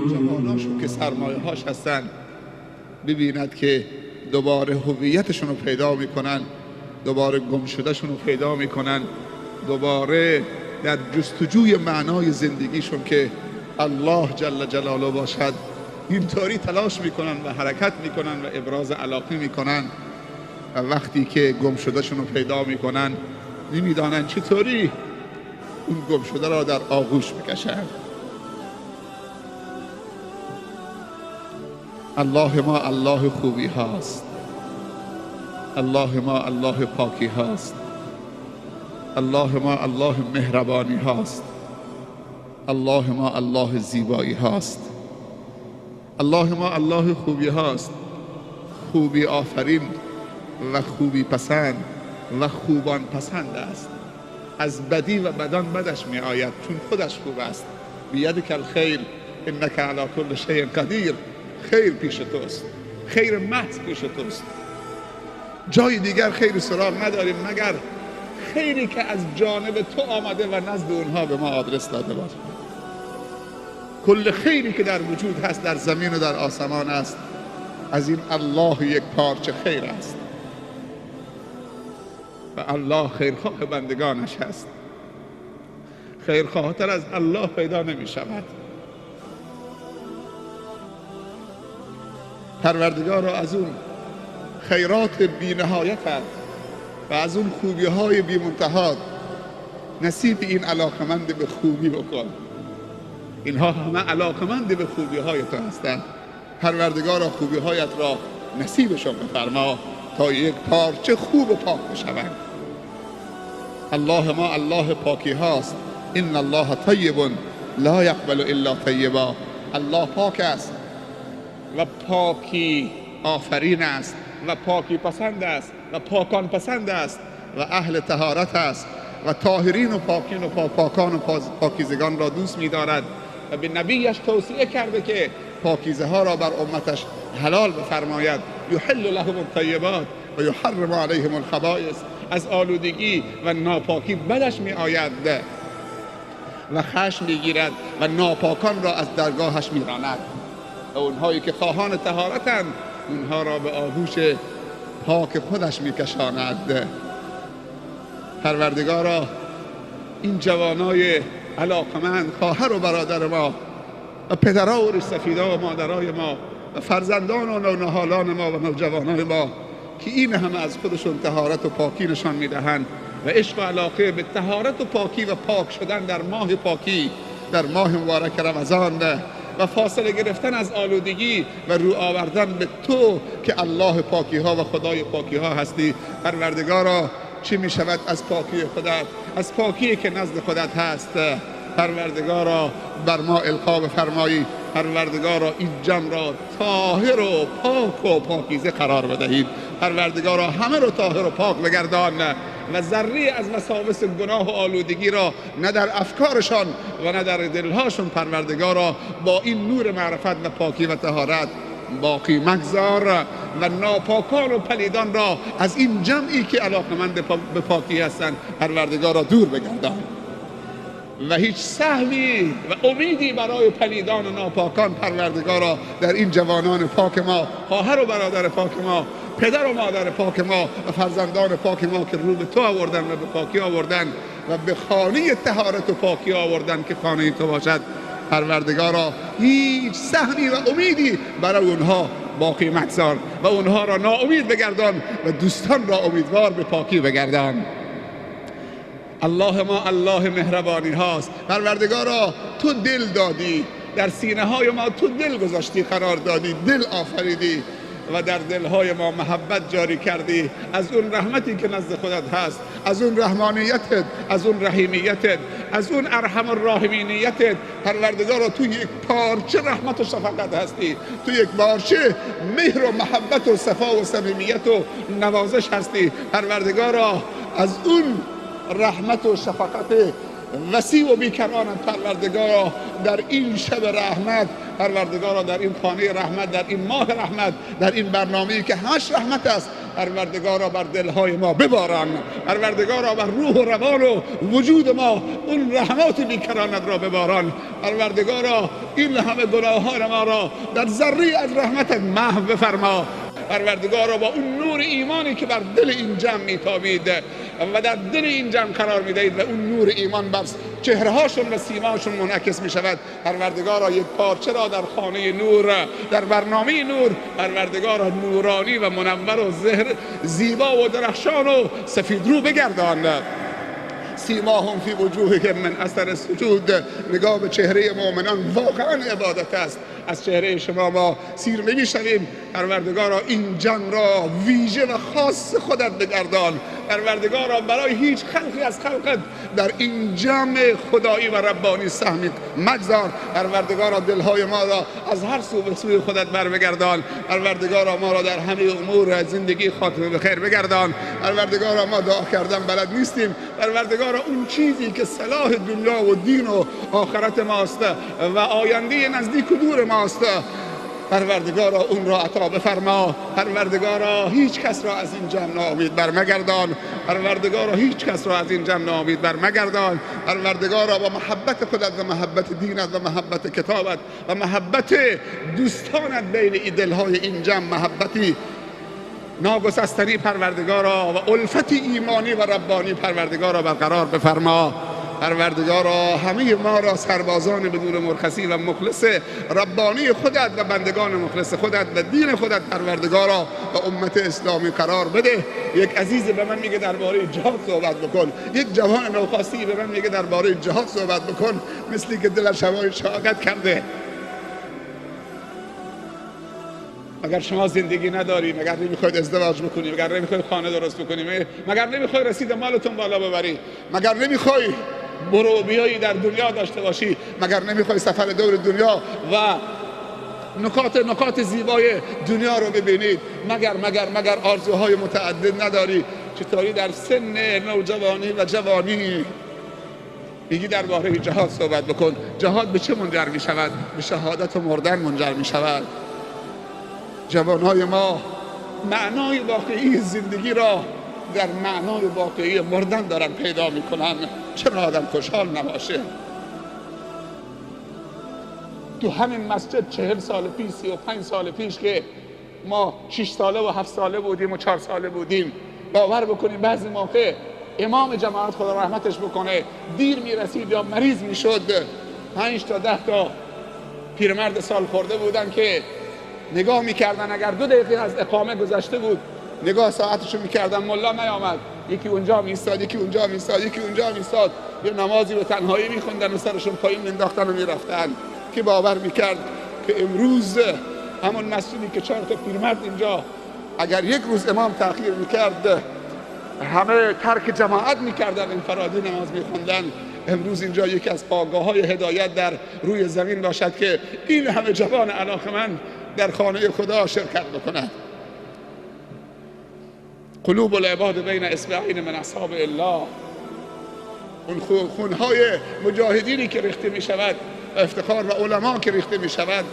جواناشون که سرمایه هاش هستن ببیند که دوباره هویتشون رو پیدا میکنن، دوباره گم شدهشون رو پیدا میکنن، دوباره در جستجوی معنای زندگیشون که الله جل جلاله باشد اینطوری تلاش میکنن و حرکت میکنن و ابراز علاقه میکنن و وقتی که گم شدهشون رو پیدا میکنن نمیدانن چطوری اون گم شده را در آغوش بکشن. الله ما الله خوبی هاست، الله ما الله پاکی هاست، الله ما الله مهربانی هاست، الله ما الله زیبایی هاست، الله ما الله خوبی هاست، خوبی آفرین و خوبی پسند و خوبان پسند است. از بدی و بدان بدش می آید چون خودش خوب است. بیدک الخیر انک علی کل شیء قدیر. خیر پیش توست، خیر محض پیش توست، جای دیگر خیر سراغ نداریم مگر خیری که از جانب تو آمده و نزد اونها به ما آدرس داده باشه. کل خیری که در وجود هست، در زمین و در آسمان است، از این الله یک پارچه خیر است و الله خیرخواه بندگانش هست. خیرخواهتر از الله پیدا نمی شود. پروردگار را از اون خیرات بی نهایت و از اون خوبی های بی منتها نصیب این علاقمند به خوبی بکن. اینها همه علاقمند به خوبی های تو هستند. پروردگار را خوبی هایت را نصیبشان بفرما تا یک پارچه خوب و پاک بشوند. الله ما الله پاکی هاست. ان الله طیب لا یقبل الا طیبا. الله پاک است و پاکی آفرین است و پاکی پسند است و پاکان پسند است و اهل طهارت است و طاهرین و پاکین و پاکان و پاکیزگان را دوست می‌دارد و به نبیش توصیه کرده که پاکیزه ها را بر امتش حلال بفرماید. یحل لهم الطیبات و یحرم علیهم الخبائث. از آلودگی و ناپاکی بدش می آید و خشم میگیرد و ناپاکان را از درگاهش میراند و اونهایی که خواهان طهارتند اونها را به آغوش پاک خودش میکشاند. پروردگارا این جوانای علاقمند، خواهر و برادر ما و پدرها و ریش سفیدا و مادرای ما و فرزندان و نونهالان ما و نوجوانان ما که این همه از خودشون طهارت و پاکی نشان میدهند و عشق و علاقه به طهارت و پاکی و پاک شدن در ماه پاکی، در ماه مبارک رمضان و فاصله گرفتن از آلودگی و رو آوردن به تو که الله پاکی ها و خدای پاکی ها هستی. پروردگارا چی می شود از پاکی خودت، از پاکی که نزد خودت هست پروردگارا بر ما القا بفرمایی. پروردگارا این جمع را طاهر و پاک و پاکیزه قرار بدهید. پروردگارا همه رو طاهر و پاک بگردان و ذره از وساوس گناه و آلودگی را نه در افکارشان و نه در دلهاشون پروردگارا با این نور معرفت و پاکی و طهارت باقی مگذار و ناپاکان و پلیدان را از این جمعی که علاقمند به پاکی هستند پروردگارا دور بگردان و هیچ سهمی و امیدی برای پلیدان و ناپاکان پروردگارا در این جوانان پاک ما، خواهر و برادر پاک ما، پدر و مادر پاک ما و فرزندان پاک ما که رو به تو آوردن و به پاکی آوردن و به خانه طهارت و پاکی آوردن که خانه تو باشد. پروردگارا هیچ سهمی و امیدی برای اونها باقی مگذار و اونها را ناامید بگردان و دوستان را امیدوار به پاکی بگردان. الله ما الله مهربانی هاست. پروردگارا تو دل دادی، در سینه های ما تو دل گذاشتی، قرار دادی، دل آفریدی و در دلهای ما محبت جاری کردی. از اون رحمتی که نزد خودت هست، از اون رحمانیتت، از اون رحیمیتت، از اون ارحم الراحمینیتت پروردگارا تو یک پارچه رحمت و شفقت هستی، تو یک پارچه مهر و محبت و صفا و صمیمیت و نوازش هستی. پروردگارا از اون رحمت و شفقت وسیع و بیکرانت پروردگارا در این شب رحمت، پروردگارا در این خانه رحمت، در این ماه رحمت، در این برنامه‌ای که همش رحمت است پروردگارا بر دلهای ما بباران. پروردگارا بر روح و روان و وجود ما اون رحمات بیکرانت را بباران. پروردگارا این همه گناهان ما را در ذره از رحمتت محو بفرما. پروردگارا با اون نور ایمانی که بر دل این جمع میتابید و در دل این جمع قرار میدهید و اون نور ایمان بر چهرهاشون و سیماشون منعکس میشود، پروردگارا یک پارچه را در خانه نور، در برنامه نور، پروردگارا نورانی و منور و زهر زیبا و درخشان و سفید رو بگردان. سیماهم فی وجوههم من اثر السجود. نگاه به چهره مؤمنان واقعا عبادت است. از چهره شما ما سیر نمیشویم. پروردگارا این جمع را ویژه و خاص خودت بگردان. پروردگارا برای هیچ خلقی از خلقت در این جمع خدایی و ربانی سهمی مگذار. پروردگارا دلهای ما را از هر سو به سوی خودت بر بگردان. پروردگارا ما را در همه امور زندگی خاتمه به خیر بگردان. پروردگارا ما دعا کردن بلد نیستیم. پروردگارا اون چیزی که صلاح دنیا و دین و آخرت ماست و آینده نزدیک و دور ماست، پروردگارا اون را عطا بفرما. پروردگارا هیچ کس را از این جمع ناامید برمگردان. پروردگارا هیچ کس را از این جمع ناامید برمگردان. پروردگارا با محبت خودت و محبت دینت و محبت کتابت و محبت دوستانت بین دلهای این جمع محبتی ناگسستنی پروردگارا و الفت ایمانی و ربانی پروردگارا برقرار بفرما. پروردگارا همه ما را سربازان بدون مرخصی و مخلص ربانی خودت و بندگان مخلص خودت و دین خودت پروردگارا و امت اسلامی قرار بده. یک عزیز به من میگه درباره جهاد صحبت بکن، یک جوان نوخواستی به من میگه درباره جهاد صحبت بکن، مثلی که دلش هوای شهادت کرده. مگر شما زندگی نداری؟ مگر نمیخواید ازدواج بکنی؟ مگر نمیخواید خانه درست بکنی؟ مگر نمیخوای رسید مالتون بالا ببری؟ مگر نمیخوای برو بیایی در دنیا داشته باشی؟ مگر نمیخوای سفر دور دنیا و نکات زیبای دنیا رو ببینید؟ مگر مگر مگر آرزوهای متعدد نداری؟ چطوری در سن نوجوانی و جوانی میگی درباره جهاد صحبت بکن؟ جهاد به چه منجر میشود؟ به شهادت و مردن منجر میشود. جوانهای ما معنای واقعی زندگی را در معنای واقعی مردن دارن پیدا میکنن. چرا آدم خوشحال نباشه؟ تو همین مسجد 40 سال پیش، 35 سال پیش که ما 6 ساله و 7 ساله بودیم و 4 ساله بودیم، باور بکنیم بعضی موقع امام جماعت خدا رحمتش بکنه دیر میرسید یا مریض میشد، 5 تا 10 تا پیرمرد سال خورده بودن که نگاه میکردن اگر 2 دقیقه از اقامه گذشته بود نگاه ساعتشو میکردن، ملا نیامد، یکی اونجا میستاد، یکی اونجا میستاد، یکی اونجا میستاد، یه نمازی به تنهایی میخوندن و سرشون پایین مینداختن و میرفتن. که باور میکرد که امروز همون مسجدی که 4 تا پیرمرد اینجا اگر یک روز امام تأخیر میکرد همه ترک جماعت میکردن، انفرادی نماز میخوندن، امروز اینجا یکی از پایگاه‌های هدایت در روی زمین باشد که این همه جوان علاقه‌مند در خانه خدا شرکت بکنند. قلوب العباد بین اصبعین من اصابع الله. اون خونهای مجاهدینی که ریخته می شود، افتخار و علما که ریخته می شود،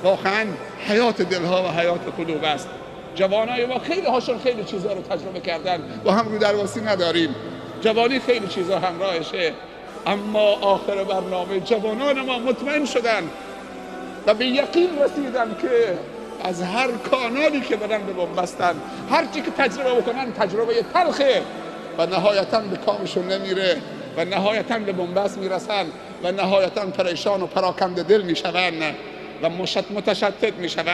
واقعا حیات دلها و حیات قلوب است. جوانای ما خیلی هاشون خیلی چیزها رو تجربه کردن و هم رو درواسی نداریم. جوانی خیلی چیزها همراهشه، اما آخر برنامه جوانان ما مطمئن شدن و به یقین رسیدن که از هر کانالی که برن به بنبستن، هر چی که تجربه بکنن تجربه تلخه و نهایتاً به کامشون نمیره و نهایتاً به بنبست میرسن و نهایتاً پریشان و پراکنده دل میشون و متشتت میشون.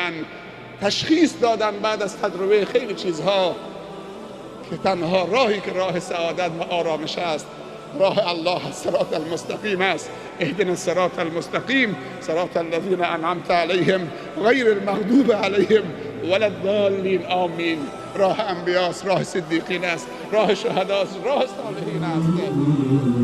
تشخیص دادن بعد از تجربه خیلی چیزها که تنها راهی که راه سعادت و آرامش است راه الله، صراط المستقیم است. اهدنا الصراط المستقیم صراط الذین انعمت علیهم غیر المغضوب علیهم ولا الضالین، آمین. راه انبیاست، راه صدیقین است، راه شهداست، راه صالحین است.